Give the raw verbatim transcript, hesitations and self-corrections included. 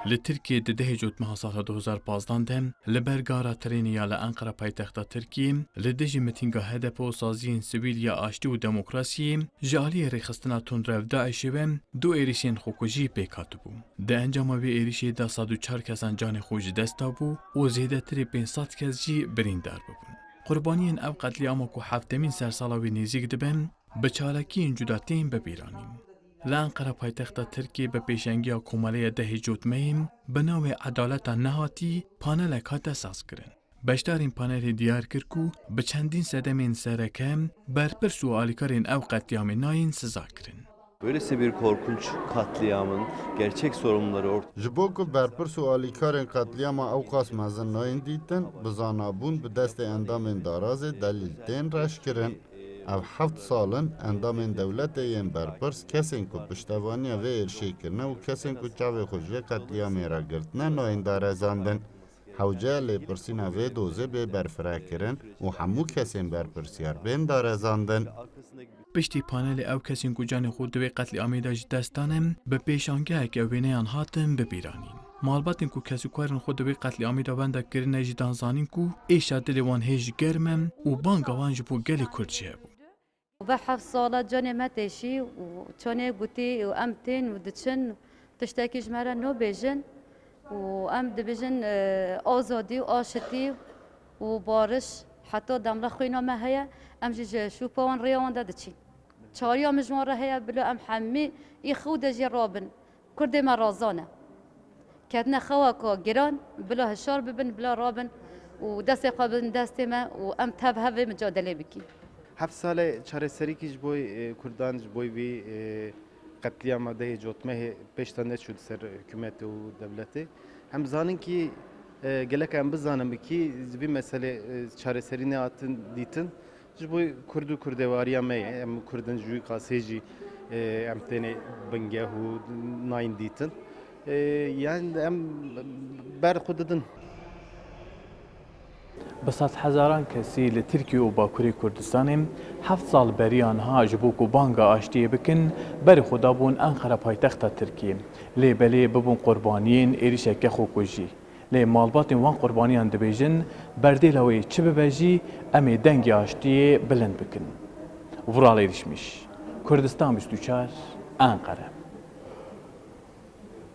Li Tirkiyê di dehê Cotmeha sala du hezar pazdeh de li ber gara trênê ya li Enqera paytexta Tirkiyê li dijî mitînga H D P û saziyên sivîl ya aştî û demokrasiyê ji aliyê rêxistina tundrev DAIŞê ve du êrişên xwekujî pêk hatibû. Di encama vê êrişê de sed û çar kesan canê xwe ji dest dabû û zêdetirê pênc sed kes jî birîndar bibûn. Qurbaniyên ev qetlîama ku heftemîn sersala wê nêzîk dibe, bi çalakiyên cuda tên bibîranîn. Li Enqera paytexta Tirkiyê bi pêşengiya Komeleya dehê Cotmeyê bi navê Edaleta Nehatî panelek hate sazkirin. Beşdarên panelê diyar kir ku bi çendîn sedemên sereke berpirs û alîkarên ev qetlîamê nayên siza kirin. Böylesi bir korkunç katliamın gerçek sorumluları ortaya Ji bo ku berpirs û alîkarên qetlîama ewqas mezin nayên dîtin, bi zanabûn bi destê endamên darazê delîl tên reşkirin. Ev heft sal in endamên dewletê yên berpirs, kesên ku piştevaniya vê êrişê kirine û kesên ku çavê xwe ji vê qetlîamê re girtine, nayên darezandin. Hewce lêpirsîna vê dozê bê berfirehkirin û hemû kesên berpirsiyar bên darezandin. Piştî panelê ew kesên ku canê xwe di wê qetlîamê de ji dest dane, bi pêşangeheke wêneyan hatin bibîranîn. Malbatên ku kesûkarên xwe di wê qetlîamê de wenda kirine jî dan zanîn ku êşa dilê wan hêj germ e û banga wan ji bo gelê Kurd jî hebû. Ve heft sala canê me têşî û çonê gotî û em tên û diçin, tiştekî ji me re nobêjin û em dibêjin, e, azadî û aşitî û bariş, heta demre xwîna me heye, em jî ji şûpa wan rêya wan de diçîn. Çariya min ji wan re heye, bila em hemî î xew de jî rabin. Kurdê me razan e. Ketine xeweka giran, bila hişar bibin, bila rabin û destê xwe bidin destê me û em tev hev vê micadelê bikîn. Heft sal e çareserîkî ji bo, e, Kurdan, ji bo vî, e, qetlîama dehê Cotmehê pêş de neçû di ser hikûmetê û dewletê. Em zanin kî, e, gelek em bizanin bi kî vî meselê, e, çareserî nehatin dîtin. Ji bo Kurd û kurdewariya me ye. Em Kurd in, ji wî qasê jî, e, em têne bingeh û nayên dîtin. E, yani em ber xwe didin. Bi sedhezaran kesî li Tirkiye û Bakurê Kurdistanê heft sal beriya niha ji bo ku banga aştiyê bikin, berê xwe dabûn Enqera paytexta Tirkiyê. Lê belê bibûn qurbaniyên êrişeke xwekujî. Lê malbatên wan qurbaniyan dibêjin, berdêla wê çi bibe jî, em ê dengê aştiyê bilind bikin. Vural Êrişmîş, Kurdistan bîst û çar, Enqere.